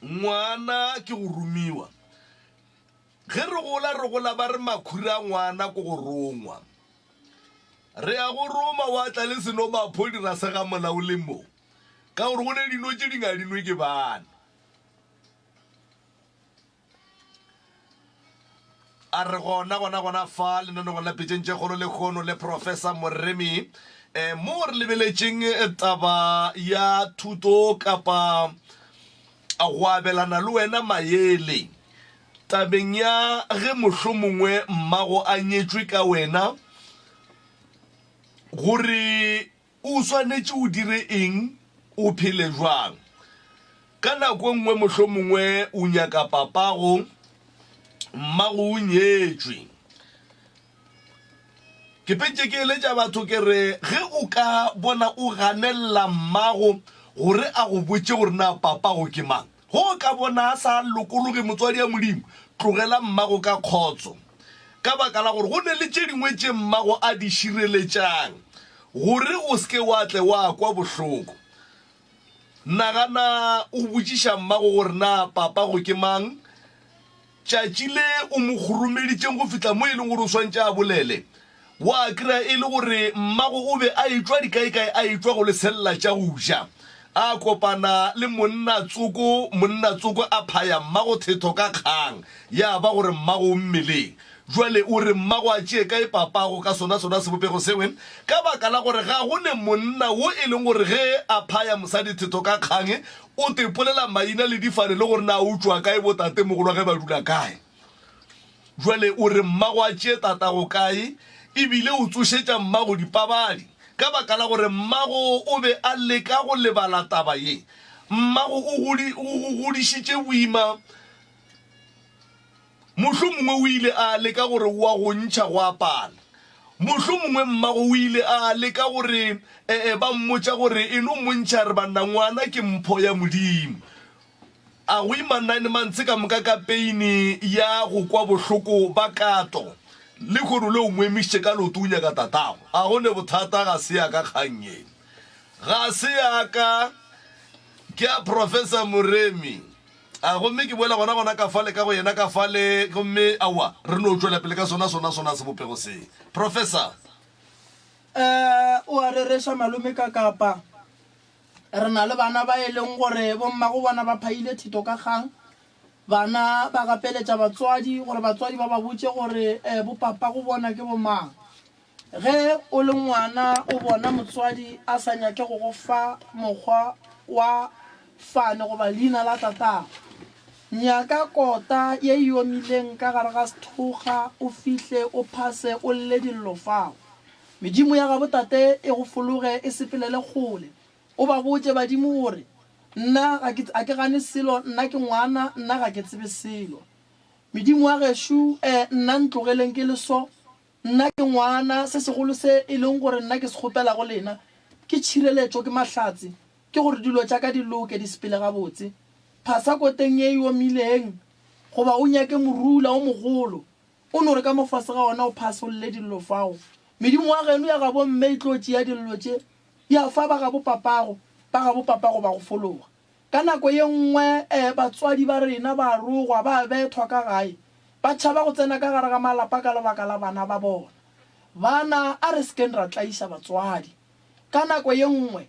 Ngwana ke go romiwa. Ge re gola re gola ba re makhura a ngwana ko go rongwa. Re ya go roma wa tla le seno maphodi ra sega molao le mo. Ka gore go ne dino tše dingwe a di nwe ke bana. A re gona gona gona fa lenanegong la Pitšeng tše Kgolo lehono le Professor Moremi eh, mo re lebeletšeng eh, taba ya thuto kapa go abelana le wena maele tabeng ya ge mohlomongwe mmago a nyetšwe ka wena gore O swanetše o dire eng, o phele bjang? Ka nako e nngwe mohlomongwe o nyaka papago, mmago o nyetšwe. Ke pentše ke eletša batho ke re ge o ka bona o ganelela mmago gore a go botše gore na papago ke mang, ge o ka bona a sa lokologe motswadi ya Modimo, tlogela mmago ka kgotso. Ka baka la gore go ne le tše dingwe tše mmago a di šireletšang gore o se ke wa tle wa kwa bohloko. Nagana o botšiša mmago gore na papago ke mang tšatši le o mo kgoromeditšeng go fihla mo e leng gore o swantše a bolele. Wa kry-a e le gore mmago o be a etšwa dikaekae a etšwa go leselela tša go ja. A kopana le monna tsoko, monna tsoko a phaya mmago thetho ka kgang, ya ba gore mmago o mmeleng. Jwale o re mmago a tšee kae papago ka sona sona sebopego sewe? Ka baka la gore ga go ne monna wo e leng gore ge a phaya mosadi thetho ka kgang o tepolela maina le difane le gore na o tšwa kae bo tatemogolo ge ba dula kae. Jwale o re mmago a tšee tatago kae? E bile o tsošetša mmago dipabadi ka baka la gore mmago o be a leka go lebala taba ye. Mmago o go godišitše boima, mohlomongwe o ile a leka gore o a go ntšha go apala. Mohlomongwe mmago o ile a leka gore ee ba mmotša gore e no mo ntšha re banna ngwana ke mpho ya Modimo. A go ima nine months ka moka ka pain ya go kwa bohloko ba kato. Lehono le o mo emišitše ka leoto o nyaka tatago. A go ne bothata ga se ya ka kgang ye. Ga se ya ka ke ya Professor Moremi. A gomme ke boela gona gona ka fale ka go yena ka fale gomme aowa re no tšwela pele ka sona sona sona sebopego se. Professor. Eh o a rereša malome ka kapa. Re na le bana ba e leng gore bommago bona ba phaile thito ka kgang. Bana ba gapeletša batswadi gore batswadi ba ba botše gore bopapago bona ke bomang. Ge o le ngwana o bona motswadi a sa nyake go go fa mokgwa wa fane goba leina la tatago, nyaka kota ye e omileng ka gare ga sethokga o fihle o phase o lle dillo fao. Medimo ya gabo tate e go fologe e sepelele kgole. O ba botše badimo o re, Nna ga ke, ga ke gane selo, nna ke ngwana, nna ga ke tsebe selo. Medimo wa gešo, e, nna ntlogeleng ke le so, nna ke ngwana, se segolo se e leng gore nna ke se kgopela go lena, ke tšhireletšo, ke mahlatse, ke gore dilo tša ka di loke, di sepele gabotse. Phasa koteng ye e omileng, goba o nyake morula o mogolo, O no re ka mo fase ga ona o phasolle dillo fao. Medimo wa geno ya gabo mme e tlo tšea dillo tše, ya fa ba gabo papago, ba gabo papago ba go fologa. Ka nako ye nngwe batswadi ba rena ba a rogwa, ba a bethwa ka gae, ba tšhaba go tsena ka gare ga malapa ka lebaka la bana ba bona. Bana, a re se keng ra tlaiša batswadi. Ka nako ye nngwe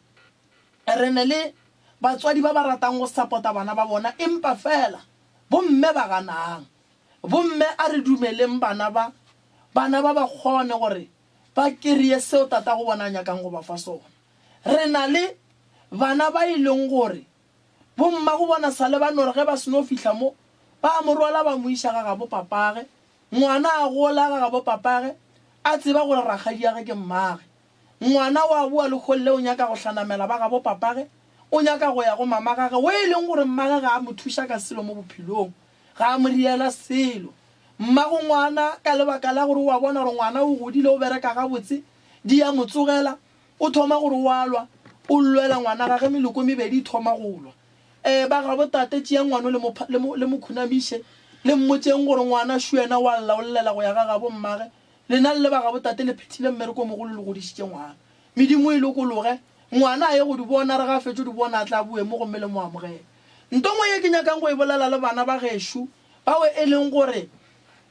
re ne le batswadi ba ba ratang go sapota bana ba bona empa fela bomme ba ganang. Bomme a re dumeleng bana ba, bana ba ba kgone gore ba kereye seo tatago bona a nyakang go ba fa sona. Re na le bana ba e leng gore bommago bona sale ba no re ge ba seno fihla mo, ba a mo rwala ba mo iša ga gabo papage. Ngwana a gola ga gabo papage a tseba gore rakgadiage ke mmage. Ngwana o a boa leholle le o nyaka go hlanamela ba gabo papage, o nyaka go ya go mamagage wo e leng gore mmage ga a mo thuša ka selo mo bophelong. Ga a mo riela selo. Mmago ngwana, ka lebaka la gore o a bona gore ngwana o godile o bereka gabotse, di a mo tsogela, o thoma gore o a lwa, o lwela ngwana gage, meloko e mebedi e thoma go lwa. E, ba gabo tate, tšeang ngwano le mo, le mo, le mo khunamiše, le mmotšeng gore ngwana šo yena o a lla, o llela go ya ga gabo mmage. Lena le le ba gabo tate le phethile mmereko o mogolo le godišitše ngwana. Medimo e lokologe. Ngwana a ye go di bona, re ga a fetše go di bona a tla boe mo gomme le mo amogele. Nto nngwe ye ke nyakang go e bolela le bana ba gešo bao e leng gore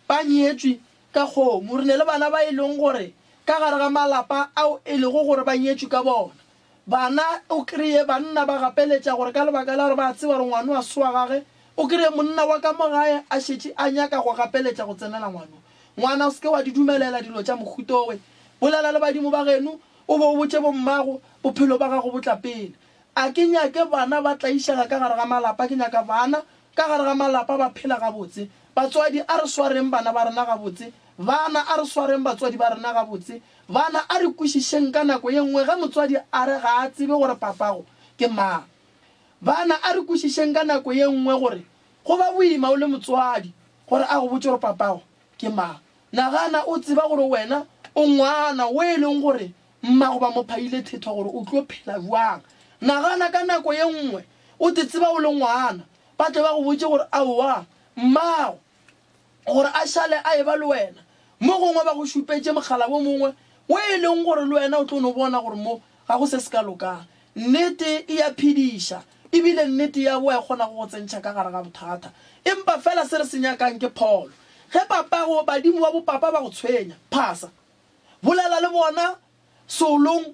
ba nyetšwe ka kgomo, re ne le bana ba e leng gore ka gare ga malapa ao e lego gore ba nyetšwe ka bona. Bana o kreye banna ba gapeletša gore ka lebaka la gore ba tseba gore ngwano a se wa gage, o kreye monna wa ka mo gae a šetše a nyaka go gapeletša go tsenela ngwano. Ngwana o se ke wa di dumelela dilo tša mohutowe. Bolela le badimo ba geno o be o botše bommago, bophelo ba gago bo tla pele. A ke nyake bana ba tlaišega ka gare ga malapa, ke nyaka bana ka gare ga malapa ba phela gabotse. Batswadi, a re swareng bana ba rena gabotse. Bana, a re swareng batswadi ba rena gabotse. Bana, a re kwešišeng ka nako ye nngwe ge motswadi a re ga a tsebe gore papago ke mang. Bana, a re kwešišeng ka nako ye nngwe gore go ba boima o le motswadi gore a go botše gore papago ke mang. Nagana o tseba gore wena o ngwana wo e leng gore mmago ba mo phaile thetho gore o tlo phela bjang. Nagana ka nako ye nngwe o te tseba o le ngwana, ba tle ba go botše gore aowa mmago gore a šale a eba le wena. Mo gongwe ba go šupetše mogala wo mongwe wo e leng gore le wena o tlo no bona gore mo ga go se se ka lokang. Nnete e a phediša, e bile nnete ya boa e kgona go go tsentšha ka gare ga bothata. Empa fela se re se nyakang ke pholo. Ge papago, badimo ba bopapa ba go tshwenya, phasa. Bolela le bona, seolong,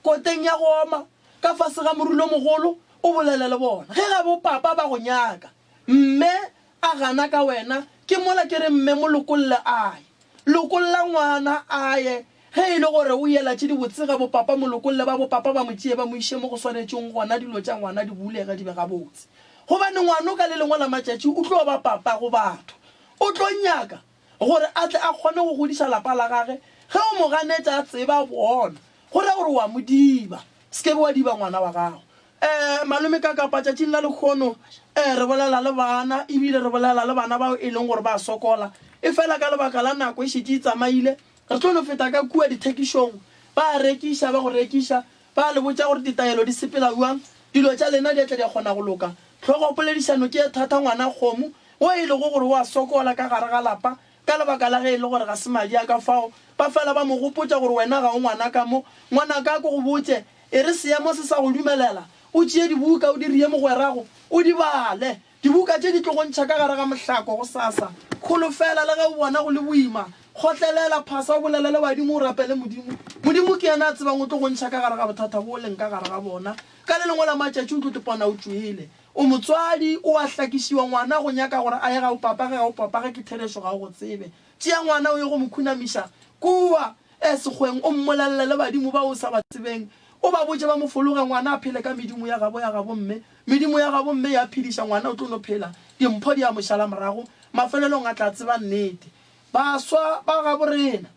koteng ya go oma, ka fase ga morula o mogolo, o bolele le bona. Ge ga bopapa ba go nyaka, mme a gana ka wena, ke mola ke re mme mo lokolle a ye. Lokolla ngwana a ye. Ge e le gore o yela tše dibotse ga bopapa, mo lokolle ba bopapa ba mo tšee ba mo iše mo go swanetšeng gona dilo tša ngwana di bulege di be gabotse. Gobane ngwano ka le lengwe la matšatši o tlo ba papa go batho. O tlo nyaka gore a tle a kgone go godiša lapa la gage. Ge o mo ganetša a tseba bona, go ra gore o a mo diba. Se ke be wa diba ngwana wa gago. Ee, malome ka kapa tšatšing la lehono, ee, re bolela le bana, ebile re bolela le bana bao e leng gore ba sokola. Efela ka lebaka la nako e šetše e tsamaile, re tlo no feta ka kua dithekišong. Ba a rekiša, ba go rekiša, ba le botša gore ditaelo di sepela bjang, dilo tša lena di a tla di a kgona go loka. Hlogopoledišano ke e thata ngwana kgomo, wo e lego gore o a sokola ka gare ga lapa, Ka lebaka la ge e le gore ga se madi a ka fao, ba fela ba mo gopotša gore wena ga o ngwanaka mo. Ngwanaka ko go botše, e re seemo se sa go dumelela, o tšee dibuka o di rie mogwerago, o di bale. Dibuka tše di tlo go ntšha ka gare ga mohlako gosasa. Kholofela le ge o bona go le boima. Kgotlelela, phasa o bolele le badimo o rapele Modimo. Modimo ke yena a tsebang o tlo go ntšha ka gare ga bothata bo o leng ka gare ga bona. Ka le lengwe la matšatši o tlo tepona o tšwele. O motswadi, o a hlakišiwa, ngwana go nyaka gore a ye ga o papage, ga o papage ke therešo ga o go tsebe. Tšea ngwana o ye go mo khunamiša kua e sekgweng o mmolelele le badimo bao o sa ba tsebeng, o ba botše ba mo fologe ngwana a phele ka medimo ya gabo ya gabo mme. Medimo ya gabo mme ya phediša ngwana o tlo no phela, dimpho di a mo šala morago, mafelelong a tla tseba nnete. Baswa ba gabo rena.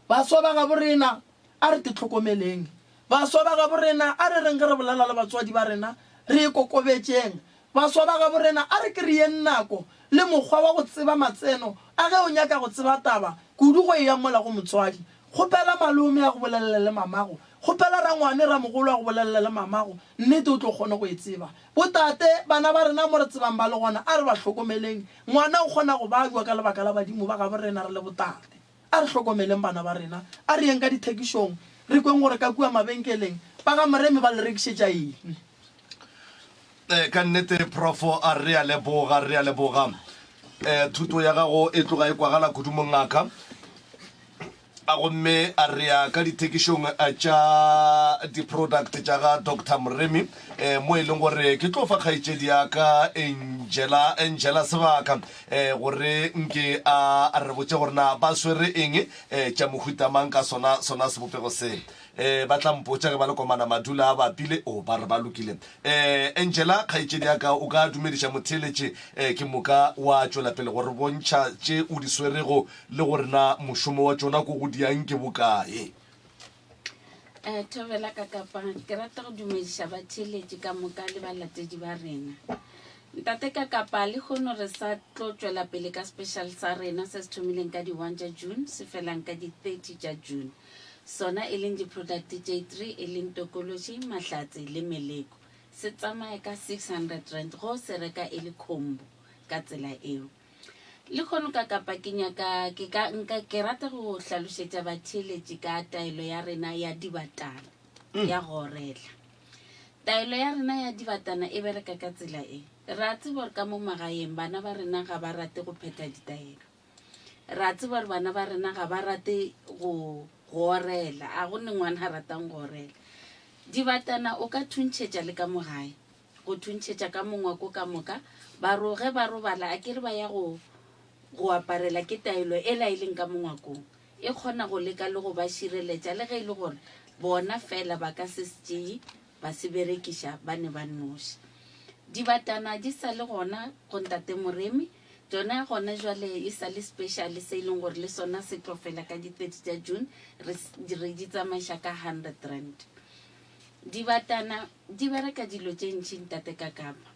Baswa ba gabo rena, a re tihlokomeleng. Baswa ba gabo rena, a re reng ge re bolela le batswadi ba rena, re ikokobetšeng. Baswa ba gabo rena, a re kreyeng nako le mokgwa wa go tseba matseno a ge o nyaka go tseba taba, kudu go eya mola go motswadi. Kgopela malome a go bolelele le mamago. Kgopela rangwane, ramogolo a go bolelele le mamago. Nnete o tlo kgona go e tseba. Botate, bana ba rena mo re tsebang ba le gona, a re ba hlokomeleng. Ngwana o kgona go babja ka lebaka la badimo ba gabo rena re le botate. A re hlokomeleng bana ba rena. A re yeng ka dithekišong, re kweng gore ka kua mabenkeleng ba ga Moremi ba le rekišetša eng. Ka nnete Prof a re a leboga, re a leboga. Thuto ya gago e tloga e kwagala kudu mongaka. A gomme a re ya ka dithekišong tša di-product tša ga Doctor Moremi mo e leng gore ke tlo fa kgaetšedi ya ka Angela, Angela sebaka gore nke a re botše gore na ba swere eng tša mohuta mang ka sona sona sebopego se. Ba tla mpotša ge ba le komana madula a bapile, o ba re ba lokile. Angela, kgaetšedi ya ka, o ka dumediša motheeletši ke moka wa tšwela pele go re bontšha tše o di swerego le gore na mošomo wa tšona ko go diang ke bokae. Eh, thobela ka kapa ke rata go dumediša batheeletši ka moka le balatedi ba rena. Ntate ka kapa lehono re sa tlo tšwela pele ka special sa rena se se thomileng ka di-1 tša June se felang ka di-30 tša June. Sona e leng di-product tše 3 e leng tokološi, mahlatse le meleko. Se tsamaya ka 600 rand go se reka e le combo ka tsela eo. Lehono ka kapa ke nyaka ke ka nka ke rata go hlalošetša batheeletši ka taelo ya rena ya dibatana. ya go orela. Taelo ya rena ya dibatana e bereka ka tsela e. Re a tseba gore ka mo magaeng bana ba rena ga ba rate go phetha ditaelo. Re a tseba gore bana ba rena ga ba rate go go orela. A go ne ngwana a ratang go orela. Dibatana o ka thuntšhetša le ka mo gae. Go thuntšhetša ka mongwako ka moka. Ba ro ge ba robala a ke re ba ya go go aparela ke taelo ela e leng ka mongwakong. E kgona go leka le go ba šireletša le ge e le gore bona fela ba ka se se tšee ba se berekiša ba ne ba nnoši. Dibatana di sa le gona go Ntate Moremi, tšona gona jwale e sa le special se e leng gore le sona se tlo fela ka di 30 tša June, re, re di tsamaiša ka 100 rand. Dibatana di bereka dilo tše ntši Ntate Kakapa.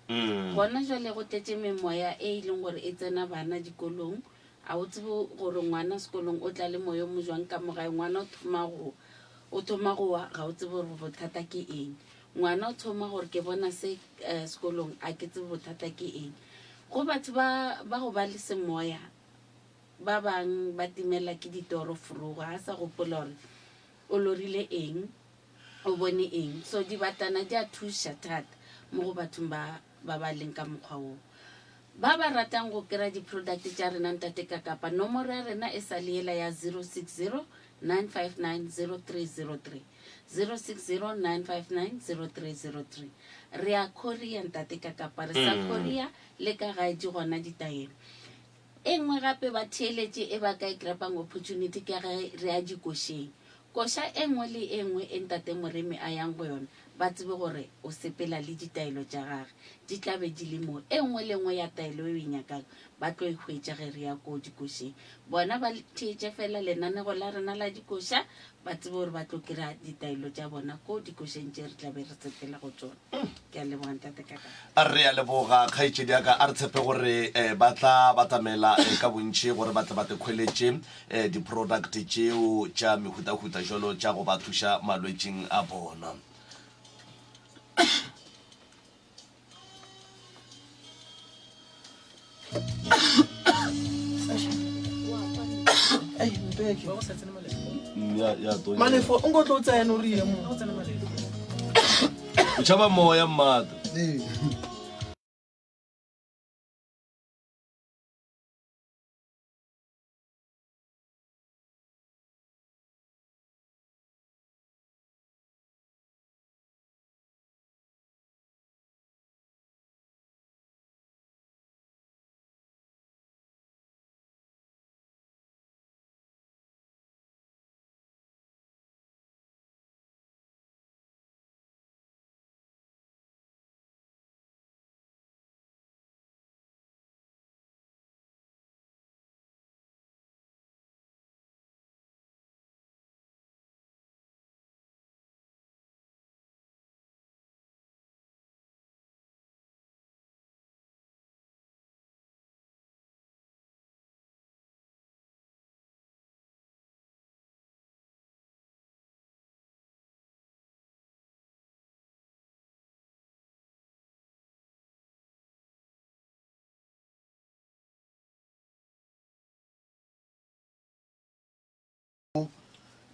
Gona jwale go tletše memoya e e leng gore e tsena bana dikolong, A o tsebe gore ngwana sekolong o tla le moyo mo jwang ka mo gae? Ngwana o thoma go o thoma go wa, ga o tsebe gore bothata ke eng. Ngwana o thoma gore ke bona se eh, sekolong, a ke tsebe bothata ke eng. Go batho ba ba go ba le semoya, ba bang ba timela ke ditoro forogo, ga a sa gopola gore o lorile eng, o bone eng. So dibatana di a thuša thata mo go bathong ba ba ba leng ka mokgwa woo. Ba ba ratang go kry-a di-product tša rena Ntate Kakapa, nomoro ya rena e sa le yela ya 060 959 0303, 060 959 0303. Re a courier Ntate Kakapa, re sa courier le ka gae di gona ditaelo. E nngwe gape ba theeletše e ba ka e grabang opportunity ke ge re ya dikošeng. Koša e nngwe le e nngwe e Ntate Moremi a yang go yona, ba tsebe gore o sepela le ditaelo tša gage. Di tla be di le moo. E nngwe le e nngwe ya taelo e o e nyakang, ba tlo e hwetša ge re ya koo dikošeng. Bona ba theetše feela lenanego la rena la dikoša, ba tsebe gore ba tlo kry-a ditaelo tša bona koo dikošeng tše re tla be re sepela go tšona. Ke a leboga, Ntate Kakapa. Re a leboga, kgaetšedi ya ka. A re tshepe gore ba tla batamela ka bontši gore ba tle ba te khweletše di-product tšeo tša mehutahuta jalo tša go ba thuša malwetšing a bona. Malefo o nko tlo tsena o re ye mo. O tšhaba moya mmata.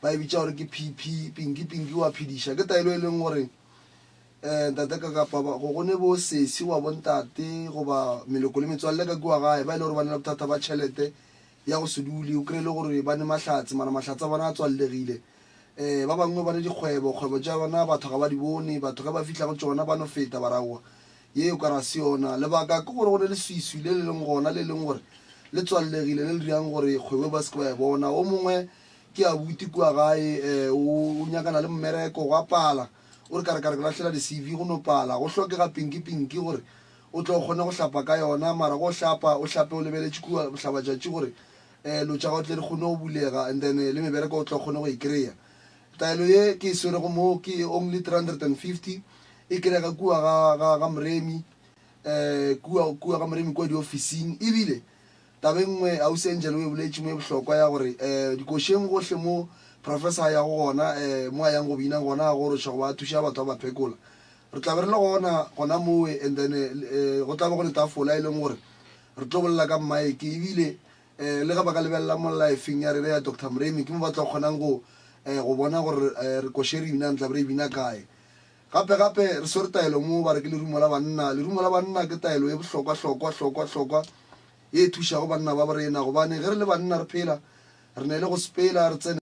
Ba e bitša gore ke PP, Pinki Pinki wa phediša. Ke taelo e leng gore um ntate ka kapa go go ne bo sesi goba bontate goba meloko le metswalle ka kua gae ba e le gore ba na le bothata ba tšhelete ya go se dule. O kry-e le gore ba ne mahlatse mara mahlatse a bona a tswallegile. Um ba bangwe ba ne dikgwebo, kgwebo tša bona batho ga ba di bone, batho ge ba fihla go tšona ba no feta ba re aowa ye o ka re ga se yona. Lebaka ke gore go ne leswiswi le le leng gona le leng gore le tswallegile le le dirang gore kgwebo ba se ke ba e bona. O mongwe ke abuti kua gae um o nyakana le mmereko go a pala, o re kare kare ke lahlela di-C_V go no pala. Go hlokega pinki-pinki gore o tle o kgone go hlapa ka yona, mara ge o hlapa o hlape o lebeletše kua bohlabatšatši gore um lo tša gago tle di kgone go bulega and then le mebereko o tle o kgone go e kry-a. Taelo ye ke e swerego mo ke only 350 e kry-ega kua ga, ga, ga Moremi, um kua, kua ga Moremi kua diofising. Ebile taba e nngwe Ausi Angel o e boletše mo e bohlokwa ya gore um dikošeng gohle mo Professor a yago gona, um mo a yang go bina gona a goroša goba a thuša batho a ba phekola, re tla be re le gona gona mowe and then um go tla be go le tafola e leng gore re tlo bolela ka mmaeke. Ebile Le ge ba ka lebelela mo lifeng ya rena ya Doctor Moremi, ke mo ba tlo kgonang go um go bona gore um re koše re binang tla be re e bina kae. Gape gape re swere taelo mo ba re ke lerumo la banna. Lerumo la banna ke taelo ye bohlokwa hlokwa hlokwa hlokwa ye e thušago banna ba bo rena gobane ge re le banna re phela re ne le go sepela re tsene.